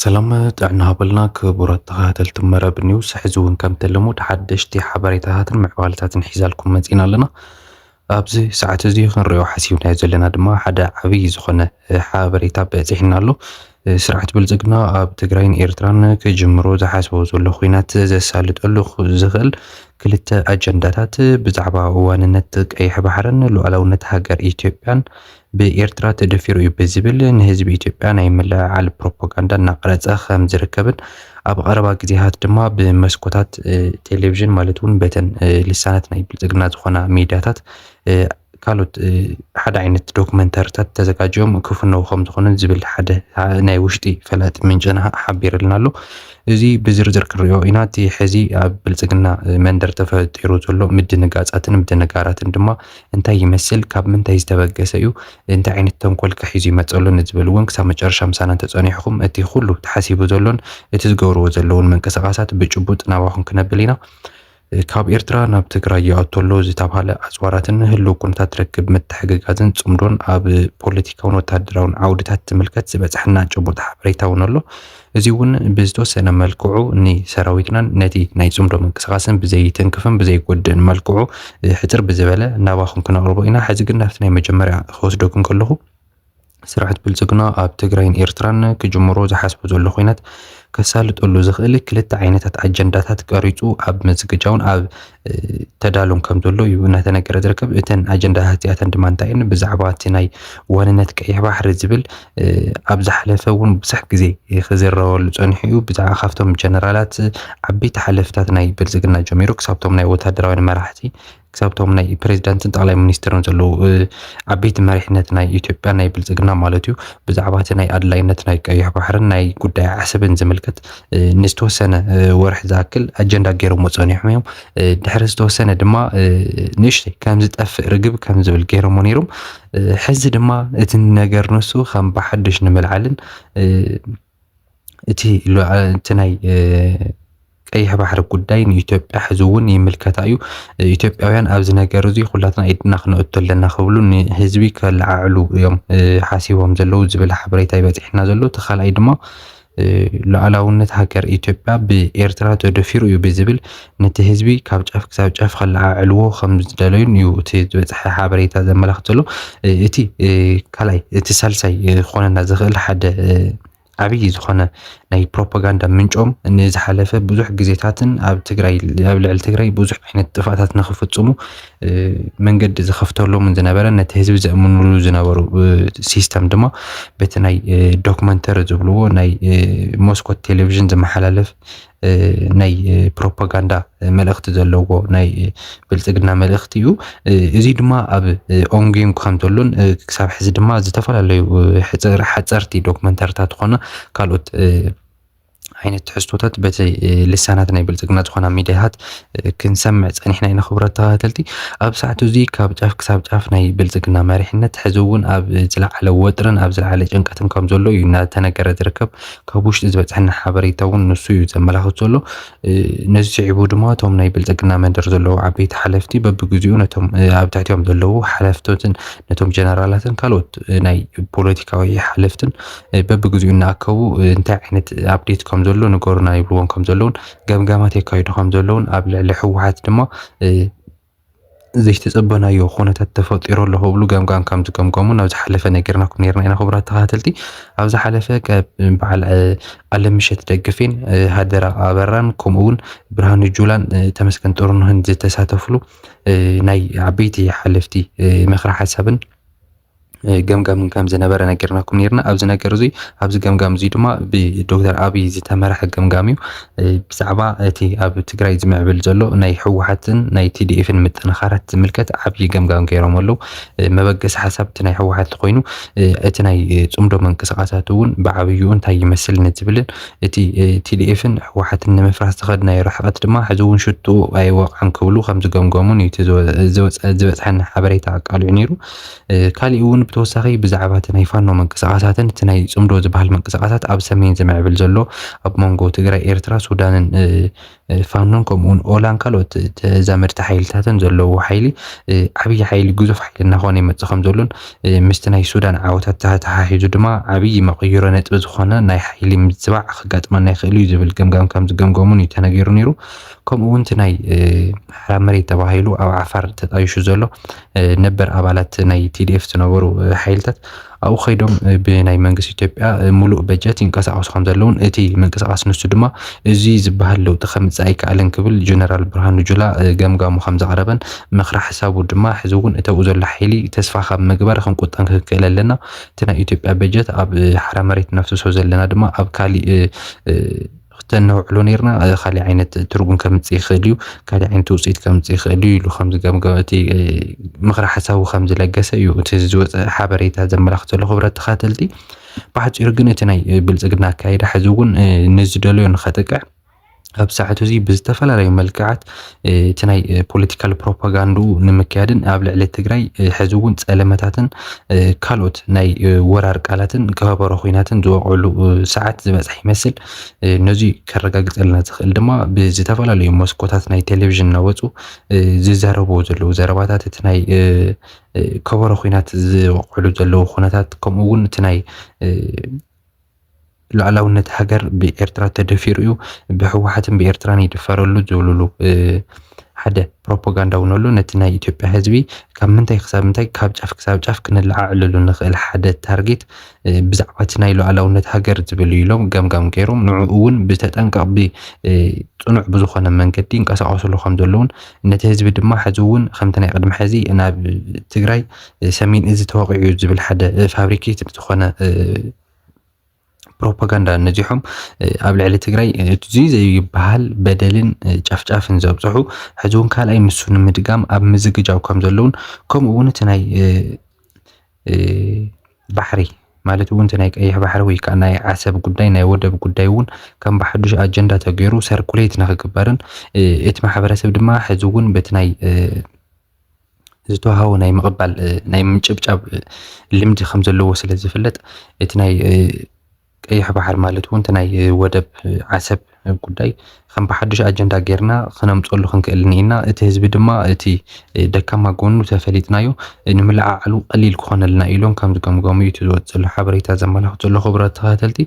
ሰላም ጥዕና ሃበልና ክቡራት ተኸታተልቲ መረብ ኒውስ። ሕዚ እውን ከምቲ ልሙድ ሓደሽቲ ሓበሬታታትን ምዕባለታትን ሒዛልኩም መጺና ኣለና። ኣብዚ ሰዓት እዚ ክንሪኦ ሓሲብናዮ ዘለና ድማ ሓደ ዓብዪ ዝኾነ ሓበሬታ በጺሕና ኣሎ። ስርዓት ብልጽግና ኣብ ትግራይን ኤርትራን ክጅምሮ ዝሓስቦ ዘሎ ኹናት ዘሳልጠሉ ዝኽእል ክልተ ኣጀንዳታት ብዛዕባ ዋንነት ቀይሕ ባሕርን ሉዓላውነት ሃገር ኢትዮጵያን ብኤርትራ ተደፊሩ እዩ ብዝብል ንህዝቢ ኢትዮጵያ ናይ ምልዕዓል ፕሮፓጋንዳ እናቐረጸ ከም ዝርከብን ኣብ ቀረባ ግዜታት ድማ ብመስኮታት ቴሌቪዥን ማለት እውን በተን ልሳናት ናይ ብልጽግና ዝኾና ሚድያታት ካልኦት ሓደ ዓይነት ዶክመንተሪታት ተዘጋጅዮም ክፍነው ከም ዝኾነ ዝብል ሓደ ናይ ውሽጢ ፈላጢ ምንጭና ሓቢርልና ኣሎ። እዚ ብዝርዝር ክንሪኦ ኢና። እቲ ሕዚ ኣብ ብልጽግና መንደር ተፈጢሩ ዘሎ ምድንጋጻትን ምድንጋራትን ድማ እንታይ ይመስል፣ ካብ ምንታይ ዝተበገሰ እዩ፣ እንታይ ዓይነት ተንኮል ከሒዙ ይመጸሉ ንዝብል እውን ክሳብ መጨረሻ ምሳና እንተጸኒሕኩም እቲ ኩሉ ተሓሲቡ ዘሎን እቲ ዝገብርዎ ዘለውን ምንቅስቃሳት ብጭቡጥ ናባኹም ክነብል ኢና። ካብ ኤርትራ ናብ ትግራይ ይኣቱ ኣሎ ዝተባህለ ኣጽዋራትን ህልው ኩነታት ርክብ ምትሕግጋዝን ጽምዶን ኣብ ፖለቲካውን ወታደራውን ዓውድታት ዝምልከት ዝበጽሐና ጭቡጥ ሓበሬታ እውን ኣሎ። እዚ እውን ብዝተወሰነ መልክዑ ንሰራዊትናን ነቲ ናይ ጽምዶ ምንቅስቃስን ብዘይትንክፍን ብዘይጎድእን መልክዑ ሕጽር ብዝበለ ናባኹም ክነቕርቦ ኢና። ሕዚ ግን ናብቲ ናይ መጀመርያ ክወስደኩም ከለኹ ስርዓት ብልጽግና ኣብ ትግራይን ኤርትራን ክጅምሮ ዝሓስቦ ዘሎ ኹናት ከሳልጠሉ ዝኽእል ክልተ ዓይነታት ኣጀንዳታት ቀሪጹ ኣብ ምዝግጃውን ኣብ ተዳሎን ከም ዘሎ እዩ እናተነገረ ዝርከብ። እተን ኣጀንዳታት እዚኣተን ድማ እንታይ እየን? ብዛዕባ እቲ ናይ ዋንነት ቀይሕ ባሕሪ ዝብል ኣብ ዝሓለፈ እውን ብዙሕ ግዜ ክዝረበሉ ጸኒሑ እዩ። ብዛዕባ ካብቶም ጀነራላት ዓበይቲ ሓለፍታት ናይ ብልጽግና ጀሚሩ ክሳብቶም ናይ ወታደራውያን መራሕቲ ክሳብቶም ናይ ፕሬዚዳንትን ጠቕላይ ሚኒስትርን ዘለዉ ዓበይቲ መሪሕነት ናይ ኢትዮጵያ ናይ ብልጽግና ማለት እዩ ብዛዕባ እቲ ናይ ኣድላይነት ናይ ቀይሕ ባሕርን ናይ ጉዳይ ዓሰብን ዝምልከት ንዝተወሰነ ወርሒ ዝኣክል ኣጀንዳ ገይሮምዎ ጸኒሖም እዮም። ድሕሪ ዝተወሰነ ድማ ንእሽተይ ከም ዝጠፍእ ርግብ ከም ዝብል ገይሮምዎ ነይሮም። ሕዚ ድማ እቲ ነገር ንሱ ከም ብሓድሽ ንምልዓልን እቲ እቲ ናይ ቀይሕ ባሕሪ ጉዳይ ንኢትዮጵያ ሕዚ እውን ይምልከታ እዩ። ኢትዮጵያውያን ኣብዚ ነገር እዚ ኩላትና ኢድና ክነእቱ ኣለና ክብሉ ንህዝቢ ከለዓዕሉ እዮም ሓሲቦም ዘለዉ ዝብል ሓበሬታ ይበፅሕና ዘሎ። እቲ ካልኣይ ድማ ሉዓላውነት ሃገር ኢትዮጵያ ብኤርትራ ተደፊሩ እዩ ብዝብል ነቲ ህዝቢ ካብ ጫፍ ክሳብ ጫፍ ከለዓዕልዎ ከም ዝደለዩን እዩ እቲ ዝበፅሐ ሓበሬታ ዘመላኽት ዘሎ። እቲ ካልኣይ እቲ ሳልሳይ ክኾነና ዝኽእል ሓደ ዓብዪ ዝኾነ ናይ ፕሮፓጋንዳ ምንጮም ንዝሓለፈ ብዙሕ ግዜታትን ኣብ ትግራይ ኣብ ልዕሊ ትግራይ ብዙሕ ዓይነት ጥፋታት ንክፍፅሙ መንገዲ ዝኸፍተሎምን ዝነበረ ነቲ ህዝቢ ዘእምንሉ ዝነበሩ ሲስተም ድማ በቲ ናይ ዶክመንተሪ ዝብልዎ ናይ መስኮት ቴሌቪዥን ዝመሓላለፍ ናይ ፕሮፓጋንዳ መልእኽቲ ዘለዎ ናይ ብልፅግና መልእኽቲ እዩ። እዚ ድማ ኣብ ኦንጎይንግ ከም ዘሎን ክሳብ ሕዚ ድማ ዝተፈላለዩ ሓፀርቲ ዶክመንተሪታት ዝኾነ ካልኦት ዓይነት ትሕዝቶታት በቲ ልሳናት ናይ ብልፅግና ዝኾና ሚዲያታት ክንሰምዕ ፀኒሕና ኢና። ክቡራት ተኸታተልቲ፣ ኣብ ሰዓቱ እዚ ካብ ጫፍ ክሳብ ጫፍ ናይ ብልፅግና መሪሕነት ሕዚ እውን ኣብ ዝለዓለ ወጥርን ኣብ ዝለዓለ ጭንቀትን ከም ዘሎ እዩ እናተነገረ ዝርከብ። ካብ ውሽጢ ዝበፅሐና ሓበሬታ እውን ንሱ እዩ ዘመላኽት ዘሎ። ነዚ ስዒቡ ድማ እቶም ናይ ብልፅግና መንደር ዘለዉ ዓበይቲ ሓለፍቲ በብግዚኡ ነቶም ኣብ ትሕቲኦም ዘለዉ ሓለፍቶትን ነቶም ጀነራላትን ካልኦት ናይ ፖለቲካዊ ሓለፍትን በብግዚኡ እናኣከቡ እንታይ ዓይነት ኣፕዴት ከም ዘሎ ንገሩና ይብልዎም ከም ዘለውን ገምጋማት የካይዱ ከም ዘለውን ኣብ ልዕሊ ህወሓት ድማ ዘይተጸበናዮ ኩነታት ተፈጢሩ ኣሎ ክብሉ ገምጋም ከም ዝገምገሙ ናብ ዝሓለፈ ነጊርናኩም ነርና ኢና። ክቡራት ተኸታተልቲ፣ ኣብ ዝሓለፈ ካብ በዓል ኣለምሸት ደግፌን ሃደራ ኣበራን ከምኡ እውን ብርሃኑ ጁላን ተመስገን ጥሩነህን ዝተሳተፍሉ ናይ ዓበይቲ ሓለፍቲ ምኽሪ ሓሳብን ገምጋምን ከም ዝነበረ ነጊርናኩም ነርና። ኣብዚ ነገር እዚ ኣብዚ ገምጋም እዚ ድማ ብዶክተር ኣብይ ዝተመርሐ ገምጋም እዩ። ብዛዕባ እቲ ኣብ ትግራይ ዝምዕብል ዘሎ ናይ ህወሓትን ናይ ቲዲኤፍን ምጥንኻራት ዝምልከት ዓብዪ ገምጋም ገይሮም ኣለዉ። መበገሲ ሓሳብ እቲ ናይ ህወሓት ኮይኑ እቲ ናይ ፅምዶ ምንቅስቃሳት እውን ብዓብይኡ እንታይ ይመስል ንዝብልን እቲ ቲዲኤፍን ህወሓትን ንምፍራስ ዝኸድናዮ ርሕቀት ድማ ሕዚ እውን ሽትኡ ኣይወቕዐን ክብሉ ከም ዝገምገሙን እዩ ዝበፅሐኒ ሓበሬታ ኣቃሊዑ ነይሩ። ካሊእ እውን ብተወሳኺ ብዛዕባ እቲ ናይ ፋኖ ምንቅስቃሳትን እቲ ናይ ፅምዶ ዝበሃል ምንቅስቃሳት ኣብ ሰሜን ዝምዕብል ዘሎ ኣብ መንጎ ትግራይ፣ ኤርትራ፣ ሱዳንን ፋኖን ከምኡውን ኦላን ካልኦት ተዛመድቲ ሓይልታትን ዘለዎ ሓይሊ ዓብዪ ሓይሊ፣ ግዙፍ ሓይሊ እናኾነ ይመፅእ ከም ዘሎን ምስቲ ናይ ሱዳን ዓወታት ተተሓሒዙ ድማ ዓብዪ መቐይሮ ነጥቢ ዝኾነ ናይ ሓይሊ ምዝባዕ ከጋጥመና ይኽእል እዩ ዝብል ገምጋም ከም ዝገምገሙን እዩ ተነጊሩ ነይሩ። ከምኡ እውን እቲ ናይ ሓራ መሬት ተባሂሉ ኣብ ዓፋር ተጣይሹ ዘሎ ነበር ኣባላት ናይ ቲ ዲ ኤፍ ዝነበሩ ሓይልታት ኣብኡ ከይዶም ብናይ መንግስቲ ኢትዮጵያ ምሉእ በጀት ይንቀሳቐሱ ከም ዘለውን እቲ ምንቅስቃስ ንሱ ድማ እዚ ዝበሃል ለውጢ ከምፅእ ኣይከኣልን ክብል ጀነራል ብርሃኑ ጁላ ገምጋሙ ከም ዘቕረበን ምኽሪ ሓሳቡ ድማ ሕዚ እውን እተብኡ ዘሎ ሓይሊ ተስፋ ካብ ምግባር ክንቁጠን ክንክእል ኣለና። እቲ ናይ ኢትዮጵያ በጀት ኣብ ሓራ መሬት ነፍስሶ ዘለና ድማ ኣብ ካሊእ ክተነውዕሎ ነርና ካልእ ዓይነት ትርጉም ከምፅእ ይኽእል እዩ፣ ካልእ ዓይነት ውፅኢት ከምፅእ ይኽእል እዩ ኢሉ ከም ዝገምገመ እቲ ምኽሪ ሓሳቡ ከም ዝለገሰ እዩ እቲ ዝወፀ ሓበሬታ ዘመላኽት ዘሎ። ክብረት ተኻተልቲ ብሓፂሩ ግን እቲ ናይ ብልፅግና ኣካይዳ ሕዚ እውን ንዝደለዮ ንኸጥቅዕ ኣብ ሰዓቱ እዚ ብዝተፈላለዩ መልክዓት እቲ ናይ ፖለቲካል ፕሮፓጋንድኡ ንምክያድን ኣብ ልዕሊ ትግራይ ሕዚ እውን ፀለመታትን ካልኦት ናይ ወራር ቃላትን ከበሮ ኹናትን ዝወቕዕሉ ሰዓት ዝበፅሐ ይመስል። ነዚ ከረጋግፀልና ዝኽእል ድማ ብዝተፈላለዩ መስኮታት ናይ ቴሌቪዥን እናወፁ ዝዛረብዎ ዘለዉ ዘረባታት እቲ ናይ ከበሮ ኹናት ዝወቕዕሉ ዘለዉ ኩነታት ከምኡ እውን እቲ ናይ ሉዓላውነት ሃገር ብኤርትራ ተደፊሩ እዩ፣ ብህወሓትን ብኤርትራን ይድፈረሉ ዝብልሉ ሓደ ፕሮፓጋንዳ እውን ኣሎ። ነቲ ናይ ኢትዮጵያ ህዝቢ ካብ ምንታይ ክሳብ ምንታይ ካብ ጫፍ ክሳብ ጫፍ ክንለዓዕልሉ ንኽእል ሓደ ታርጌት ብዛዕባ እቲ ናይ ሉዓላውነት ሃገር ዝብል እዩ ኢሎም ገምጋም ገይሮም ንዕኡ እውን ብተጠንቀቕ ብፅኑዕ ብዝኾነ መንገዲ ይንቀሳቐስሉ ከም ዘለውን ነቲ ህዝቢ ድማ ሕዚ እውን ከምቲ ናይ ቅድሚ ሕዚ ናብ ትግራይ ሰሜን እዚ ተወቂዑ ዝብል ሓደ ፋብሪኬት ዝኾነ ፕሮፓጋንዳ ነዚሖም ኣብ ልዕሊ ትግራይ እዚ ዘይበሃል በደልን ጨፍጫፍን ዘብፅሑ ሕዚ እውን ካልኣይ ንሱ ንምድጋም ኣብ ምዝግጃው ከም ዘለውን ከምኡ እውን እቲ ናይ ባሕሪ ማለት እውን እቲ ናይ ቀይሕ ባሕሪ ወይ ከዓ ናይ ዓሰብ ጉዳይ ናይ ወደብ ጉዳይ እውን ከም ብሓዱሽ ኣጀንዳ ተገይሩ ሰርኩሌት ንክግበርን እቲ ማሕበረሰብ ድማ ሕዚ እውን በቲ ናይ ዝተዋሃቦ ናይ ምቕባል ናይ ምጭብጫብ ልምዲ ከም ዘለዎ ስለ ዝፍለጥ እቲ ናይ ቀይሕ ባሕር ማለት እውን እቲ ናይ ወደብ ዓሰብ ጉዳይ ከም ብሓዱሽ ኣጀንዳ ጌርና ክነምፀሉ ክንክእል እኒኢና። እቲ ህዝቢ ድማ እቲ ደካማ ጎኑ ተፈሊጥናዮ ንምልዓዓሉ ቀሊል ክኾነልና ኢሎም ከም ዝገምገሙ እዩ እቲ ዝወፅ ዘሎ ሓበሬታ ዘመላኽት ዘሎ። ክቡራት ተኸታተልቲ፣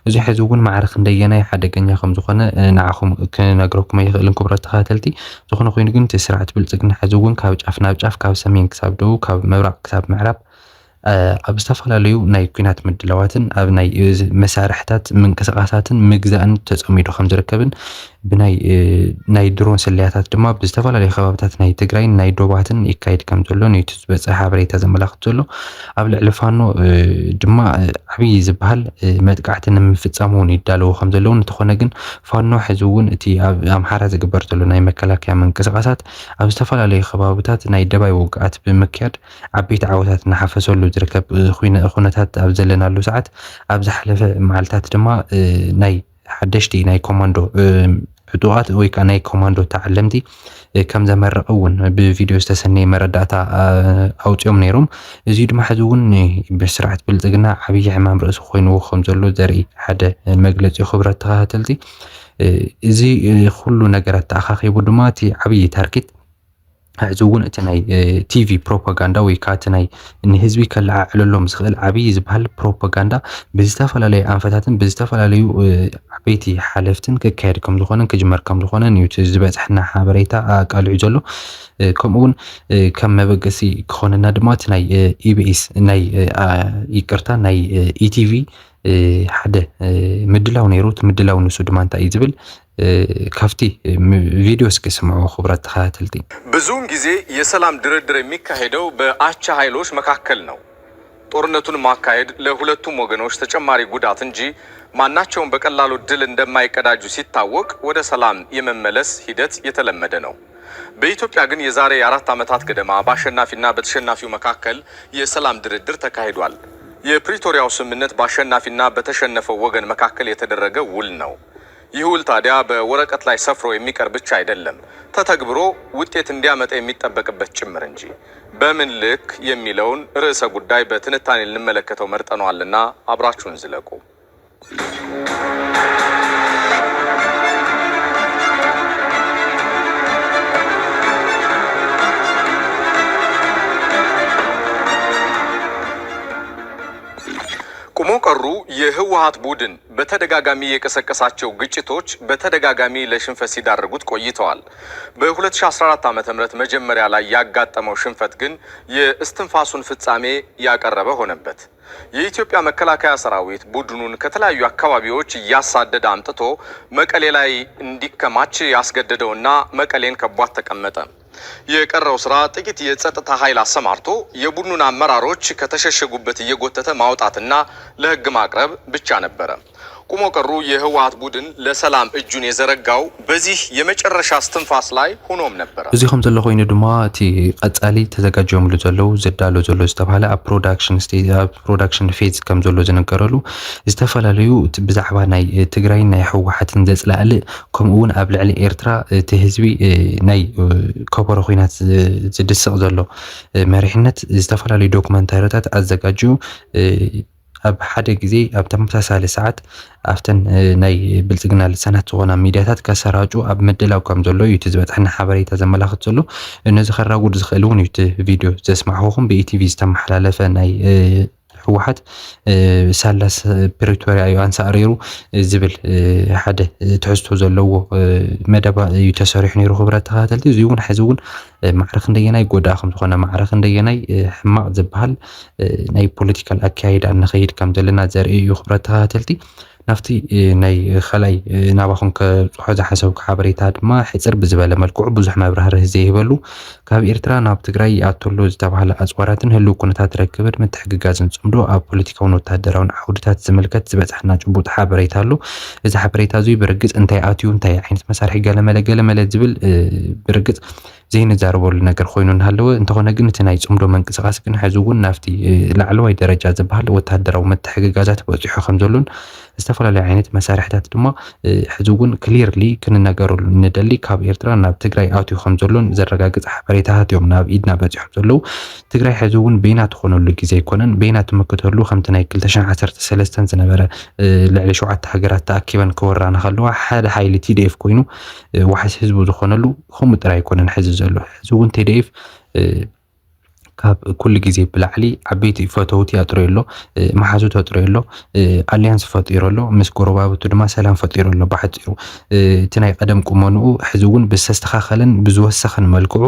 እዚ ሕዚ እውን ማዕረ ክንደየናይ ሓደገኛ ከም ዝኾነ ንዓኹም ክነግረኩም ኣይኽእልን ክቡራት ተኸታተልቲ። ዝኾነ ኮይኑ ግን እቲ ስርዓት ብልፅግና ሕዚ እውን ካብ ጫፍ ናብ ጫፍ ካብ ሰሜን ክሳብ ደቡብ ካብ ምብራቕ ክሳብ ምዕራብ ኣብ ዝተፈላለዩ ናይ ኲናት ምድላዋትን ኣብ ናይ መሳርሕታት ምንቅስቃሳትን ምግዛእን ተፀሚዱ ከም ዝርከብን ብናይ ናይ ድሮን ስለያታት ድማ ብዝተፈላለዩ ከባብታት ናይ ትግራይን ናይ ዶባትን ይካየድ ከም ዘሎ ነቲ ዝበፀ ሓበሬታ ዘመላኽት ዘሎ። ኣብ ልዕሊ ፋኖ ድማ ዓብዪ ዝበሃል መጥቃዕቲ ንምፍፃም እውን ይዳለዉ ከም ዘለዉ እንተኾነ ግን ፋኖ ሕዚ እውን እቲ ኣብ ኣምሓራ ዝግበር ዘሎ ናይ መከላከያ ምንቅስቃሳት ኣብ ዝተፈላለዩ ከባብታት ናይ ደባይ ውግኣት ብምክያድ ዓበይቲ ዓወታት እናሓፈሰሉ ዝርከብ ኩነታት ኣብ ዘለናሉ ሰዓት ኣብ ዝሓለፈ መዓልታት ድማ ናይ ሓደሽቲ ናይ ኮማንዶ ዕጡቓት ወይ ከዓ ናይ ኮማንዶ ተዓለምቲ ከም ዘመረቐ እውን ብቪድዮ ዝተሰነየ መረዳእታ ኣውፅኦም ነይሮም። እዚ ድማ ሕዚ እውን ብስርዓት ብልፅግና ዓብዪ ሕማም ርእሲ ኮይንዎ ከም ዘሎ ዘርኢ ሓደ መግለፂ። ክብረት ተኸታተልቲ፣ እዚ ኩሉ ነገራት ተኣኻኺቡ ድማ እቲ ዓብዪ ታርጌት ሕዚ እውን እቲ ናይ ቲቪ ፕሮፓጋንዳ ወይ ከዓ እቲ ናይ ንህዝቢ ከለዓዕለሎም ዝኽእል ዓብዪ ዝበሃል ፕሮፓጋንዳ ብዝተፈላለዩ ኣንፈታትን ብዝተፈላለዩ ዓበይቲ ሓለፍትን ክካየድ ከም ዝኾነን ክጅመር ከም ዝኾነን እዩ እቲ ዝበፅሐና ሓበሬታ ኣቃሊዑ ዘሎ። ከምኡ እውን ከም መበገሲ ክኾነና ድማ እቲ ናይ ኢቢኤስ ናይ ይቅርታ ናይ ኢቲቪ ሓደ ምድላው ነይሩ። እቲ ምድላው ንሱ ድማ እንታይ እዩ ዝብል ካብቲ ቪድዮ እስኪ ስምዑ ክቡራት ተኸታተልቲ። ብዙውን ጊዜ የሰላም ድርድር የሚካሄደው በአቻ ኃይሎች መካከል ነው። ጦርነቱን ማካሄድ ለሁለቱም ወገኖች ተጨማሪ ጉዳት እንጂ ማናቸውም በቀላሉ ድል እንደማይቀዳጁ ሲታወቅ ወደ ሰላም የመመለስ ሂደት የተለመደ ነው። በኢትዮጵያ ግን የዛሬ አራት ዓመታት ገደማ በአሸናፊና በተሸናፊው መካከል የሰላም ድርድር ተካሂዷል። የፕሪቶሪያው ስምምነት በአሸናፊና በተሸነፈው ወገን መካከል የተደረገ ውል ነው። ይህ ውል ታዲያ በወረቀት ላይ ሰፍሮ የሚቀር ብቻ አይደለም፣ ተተግብሮ ውጤት እንዲያመጣ የሚጠበቅበት ጭምር እንጂ። በምን ልክ የሚለውን ርዕሰ ጉዳይ በትንታኔ ልንመለከተው መርጠነዋልና አብራችሁን ዝለቁ። ቀሩ የህወሓት ቡድን በተደጋጋሚ የቀሰቀሳቸው ግጭቶች በተደጋጋሚ ለሽንፈት ሲዳርጉት ቆይተዋል። በ2014 ዓ.ም መጀመሪያ ላይ ያጋጠመው ሽንፈት ግን የእስትንፋሱን ፍጻሜ ያቀረበ ሆነበት። የኢትዮጵያ መከላከያ ሰራዊት ቡድኑን ከተለያዩ አካባቢዎች እያሳደደ አምጥቶ መቀሌ ላይ እንዲከማች ያስገደደውና መቀሌን ከቧት ተቀመጠ። የቀረው ስራ ጥቂት የጸጥታ ኃይል አሰማርቶ የቡድኑን አመራሮች ከተሸሸጉበት እየጎተተ ማውጣትና ለህግ ማቅረብ ብቻ ነበረ። ቁሞ ቀሩ የህወሓት ቡድን ለሰላም እጁን የዘረጋው በዚህ የመጨረሻ እስትንፋስ ላይ ሆኖም ነበረ። እዚ ከም ዘሎ ኮይኑ ድማ እቲ ቀጻሊ ተዘጋጅዮምሉ ዘለዉ ዝዳሎ ዘሎ ዝተባሃለ ኣብ ፕሮዳክሽን ስቴ-፣ ኣብ ፕሮዳክሽን ፌዝ ከም ዘሎ ዝነገረሉ ዝተፈላለዩ እቲ ብዛዕባ ናይ ትግራይን ናይ ህወሓትን ዘጽላእልእ ከምኡ እውን ኣብ ልዕሊ ኤርትራ እቲ ህዝቢ ናይ ከበሮ ኹናት ዝድስቕ ዘሎ መሪሕነት ዝተፈላለዩ ዶክመንታሪታት ኣዘጋጅዩ ኣብ ሓደ ግዜ ኣብ ተመሳሳሊ ሰዓት ኣብተን ናይ ብልጽግና ልሳናት ዝኾና ሚድያታት ከሰራጩ ኣብ ምድላው ከም ዘሎ እዩ እቲ ዝበጽሐና ሓበሬታ ዘመላኽት ዘሎ። ነዚ ከራጉድ ዝኽእል እውን እዩ እቲ ቪድዮ ዘስማዕኹኹም ብኢቲቪ ዝተመሓላለፈ ናይ ህወሓት ሳላስ ፕሪቶሪያ እዩ ኣንሳእሪሩ ዝብል ሓደ ትሕዝቶ ዘለዎ መደባ እዩ ተሰሪሑ ነይሩ። ክብረት ተኸታተልቲ፣ እዚ እውን ሕዚ እውን ማዕረ ክንደየናይ ጎዳእ ከም ዝኾነ፣ ማዕረ ክንደየናይ ሕማቕ ዝበሃል ናይ ፖለቲካል ኣካይዳ ንኸይድ ከም ዘለና ዘርኢ እዩ። ክብረት ተኸታተልቲ፣ ናብቲ ናይ ኸላይ ናባኹም ከብፅሖ ዝሓሰብኩ ሓበሬታ ድማ ሕፅር ብዝበለ መልክዑ ብዙሕ መብራህርህ ዘይህበሉ ካብ ኤርትራ ናብ ትግራይ ይኣቱ ኣሎ ዝተባህለ ኣፅዋራትን ህልው ኩነታት ርክብን ምትሕግጋዝን ጽምዶ ኣብ ፖለቲካውን ወታደራውን ዓውድታት ዝምልከት ዝበፅሐና ጭቡጥ ሓበሬታ ኣሎ። እዚ ሓበሬታ እዚ ብርግፅ እንታይ ኣትዩ፣ እንታይ ዓይነት መሳርሒ ገለመለ ገለመለ ዝብል ብርግፅ ዘይንዛረበሉ ነገር ኮይኑ እናሃለወ፣ እንተኾነ ግን እቲ ናይ ጽምዶ ምንቅስቃስ ግን ሕዚ እውን ናብቲ ላዕለዋይ ደረጃ ዝበሃል ወታደራዊ ምትሕግጋዛት በፂሑ ከም ዘሎን ዝተፈላለዩ ዓይነት መሳርሕታት ድማ ሕዚ እውን ክሊርሊ ክንነገረሉ ንደሊ ካብ ኤርትራ ናብ ትግራይ ኣትዩ ከም ዘሎን ዘረጋግፅ ሓበሬታታት እዮም ናብ ኢድና በፂሖም ዘለዉ። ትግራይ ሕዚ እውን በይና ትኾነሉ ግዜ ኣይኮነን። በይና ትምክተሉ ከምቲ ናይ ክልተ ሽሕን ዓሰርተ ሰለስተን ዝነበረ ልዕሊ ሸውዓተ ሃገራት ተኣኪበን ክወራና ከለዋ ሓደ ሓይሊ ቲዲኤፍ ኮይኑ ዋሕስ ህዝቡ ዝኾነሉ ከምኡ ጥራይ ኣይኮነን ሕዚ ዘሎ። ሕዚ እውን ቲዲኤፍ ካብ ኩሉ ግዜ ብላዕሊ ዓበይቲ ፈተውቲ ኣጥርዮ ኣሎ፣ መሓዙት ኣጥርዮ ኣሎ፣ ኣልያንስ ፈጢሩ ኣሎ፣ ምስ ጎረባብቱ ድማ ሰላም ፈጢሩ ኣሎ። ብሓፂሩ እቲ ናይ ቀደም ቁመንኡ ሕዚ እውን ብዝተስተኻኸለን ብዝወሰኸን መልክዑ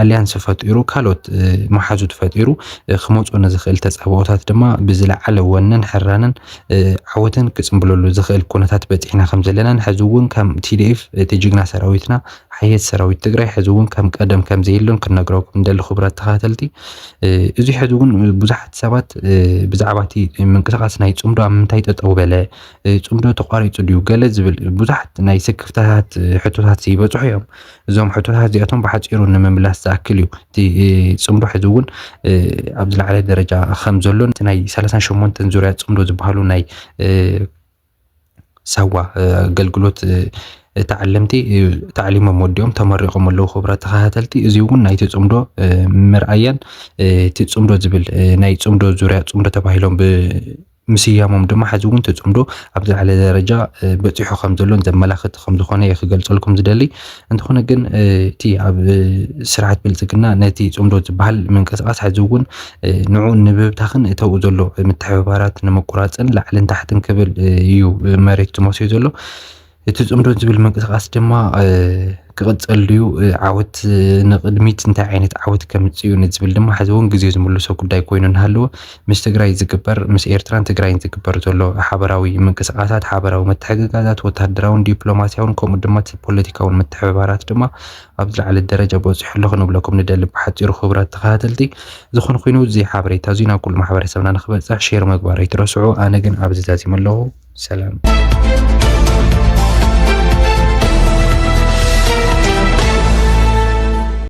ኣልያንስ ፈጢሩ ካልኦት መሓዙት ፈጢሩ ክመፁ ንዝኽእል ተፃብኦታት ድማ ብዝለዓለ ወነን ሕራንን ዓወትን ክፅምብለሉ ዝኽእል ኩነታት በፂሕና ከም ዘለናን ሕዚ እውን ከም ቲዲኤፍ እቲ ጅግና ሰራዊትና ሓየት ሰራዊት ትግራይ ሕዚ እውን ከም ቀደም ከም ዘየሎን ክንነግረኩም ንደሊ። ክቡራት ተኸታተልቲ፣ እዚ ሕዚ እውን ብዙሓት ሰባት ብዛዕባ እቲ ምንቅስቃስ ናይ ጽምዶ ኣብ ምንታይ ጠጠው በለ፣ ጽምዶ ተቋሪጹ ድዩ ገለ ዝብል ብዙሓት ናይ ስክፍታታት ሕቶታት ይበጽሑ እዮም። እዞም ሕቶታት እዚኣቶም ብሓጺሩ ንምምላስ ዝኣክል እዩ። እቲ ጽምዶ ሕዚ እውን ኣብ ዝለዓለ ደረጃ ከም ዘሎን እቲ ናይ ሰላሳን ሸሞንተን ዙርያ ጽምዶ ዝበሃሉ ናይ ሳዋ ኣገልግሎት ተዓለምቲ ተዓሊሞም ወዲኦም ተመሪቖም ኣለዉ። ክቡራት ተኸታተልቲ፣ እዚ እውን ናይቲ ጽምዶ መርኣያን እቲ ጽምዶ ዝብል ናይ ጽምዶ ዙርያ ጽምዶ ተባሂሎም ብምስያሞም ድማ ሕዚ እውን እቲ ጽምዶ ኣብ ዝለዓለ ደረጃ በጺሑ ከም ዘሎን ዘመላኽት ከም ዝኾነ እየ ክገልጸልኩም ዝደሊ። እንተኾነ ግን እቲ ኣብ ስርዓት ብልጽግና ነቲ ጽምዶ ዝበሃል ምንቅስቃስ ሕዚ እውን ንዑ ንምብታኽን እተው ዘሎ ምትሕብባራት ንምቁራፅን ላዕልን ታሕትን ክብል እዩ መሬት ዝመስዮ ዘሎ። እቲ ጽምዶ ዝብል ምንቅስቃስ ድማ ክቕፅል ድዩ፣ ዓወት ንቕድሚት እንታይ ዓይነት ዓወት ከምፅእ እዩ ንዝብል ድማ ሕዚ እውን ግዜ ዝምልሶ ጉዳይ ኮይኑ እናሃለወ ምስ ትግራይ ዝግበር፣ ምስ ኤርትራን ትግራይን ዝግበር ዘሎ ሓበራዊ ምንቅስቃሳት፣ ሓበራዊ ምትሕግጋዛት፣ ወታደራውን ዲፕሎማሲያውን ከምኡ ድማ እቲ ፖለቲካውን ምትሕብባራት ድማ ኣብ ዝለዓለ ደረጃ በፂሑ ኣሎ ክንብለኩም ንደሊ። ብሓፂሩ ክቡራት ተኸታተልቲ፣ ዝኾነ ኮይኑ እዚ ሓበሬታ እዚ ናብ ኩሉ ማሕበረሰብና ንክበፅሕ ሼር ምግባር ኣይትረስዑ። ኣነ ግን ኣብዚ ዛዚመ ኣለኹ። ሰላም።